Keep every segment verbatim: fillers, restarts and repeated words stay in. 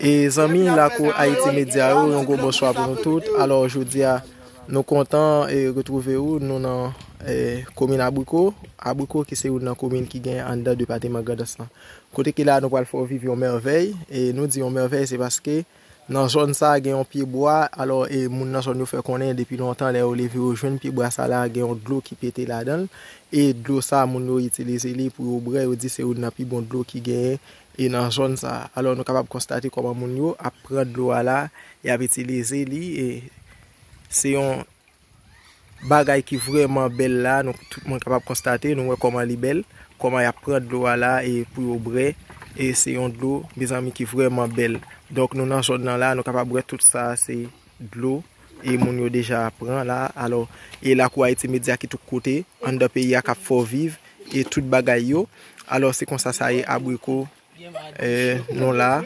E zanmi Lakou Ayiti Medya yo, yon gwo bonswa pou nou tout. Alò, jodi a, nou kontan e retwouve ou. Nou nan e komin Abriko. Abriko ki se youn nan komin ki gen anndan depatman Grandans lan. Kote ki la, nou pral fè w viv yon mèvèy. E nou di yon mèvèy, se paske nan zòn sa a gen yon pye bwa. Alò, e moun nan zòn yo fè konnen depi lontan, lè yo leve, yo jwenn pye bwa sa la, gen yon dlo ki pete ladan l. E dlo sa a, moun yo itilize li pou yo bwè. Yo di se youn nan pi bon dlo ki genyen e nan zòn sa a. Alò, nou kapab konstate kòman moun yo ap pran dlo a la, y ap itilize li. E se yon bagay ki vrèman bèl la. Nou, tout moun kapab konstate, nou wè kòman li bèl, kòman y ap pran dlo a la e pou yo bwè. E se yon dlo, mezanmi, ki vrèman bèl. Donk, nou nan zòn nan la, nou kapab wè tout sa, se dlo. E moun yo deja pran la. Alò, e Lakou Ayiti Medya ki tout kote, anndan peyi a k ap fè w viv, e tout bagay yo. Alò, se konsa sa ye, Abriko, e, nou la,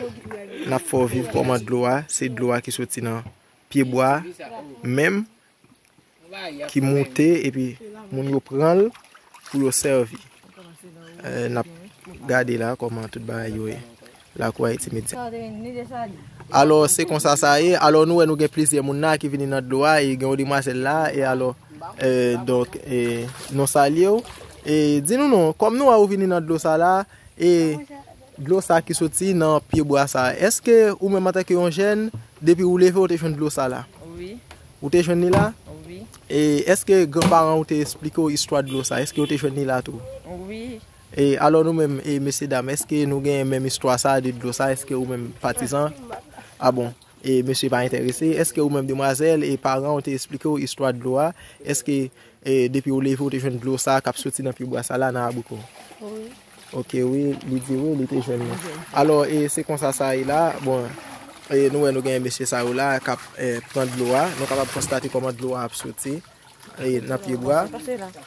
n ap fè w viv kòman dlo a, se dlo a ki soti nan pye bwa menm, ki moute, epi moun yo pran l pou yo sèvi. E, n ap gade la kòman tout bagay yo ye. Lakou Ayiti Medya. Alò, se konsa sa ye. Alò, nou wè nou gen plizyè moun la ki vini nan dlo a, e gen yon demwazèl la, e alò, e, donk, e, nou salye w. E, di nou non, kòm nou wè ou vini nan dlo sa la, e, dlo sa ki soti nan pye bwa sa, èske ou menm antanke yon jèn, depi ou leve, ou te jwenn dlo sa la? Wi. Ou te jwenn li la? Wi. E èske granparan ou te esplike w istwa dlo sa? Èske ou te jwenn li la tou? Wi. E alò nou menm, e mesye dam, èske nou gen menm istwa sa de dlo sa? Èske ou menm patizan? A bon. E mesye pa enterese. Èske ou menm demwazèl e paran ou te esplike w istwa dlo a? Èske, e depi ou leve ou te jwenn dlo sa k ap soti nan pye bwa sa la nan Abriko? Wi. Ok, wi, li di wi, li te jwenn li. Alò, e se konsa sa ye la. Bon, e nou wè nou gen mesye sa yo la k ap, e, pran dlo a. Nou kapab konstate kòman dlo a ap soti, e, nan pye bwa.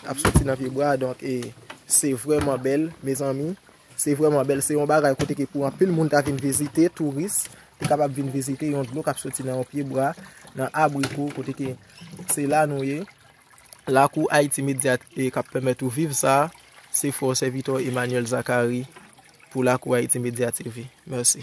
Ap soti nan pye bwa. Donk, e, se vrèman bèl, mezanmi. Se vrèman bèl. Se yon bagay kote ke pou anpil moun ta vin vizite, touris, te kapab vin vizite yon dlo k ap soti nan yon pye bwa, nan Abriko, kote ke se la nou ye. Lakou Ayiti Medya, e, k ap pèmèt ou viv sa, se frè w sèvitè w Emmanuel Zacharie pou Lakou Ayiti Medya T V. Mèsi.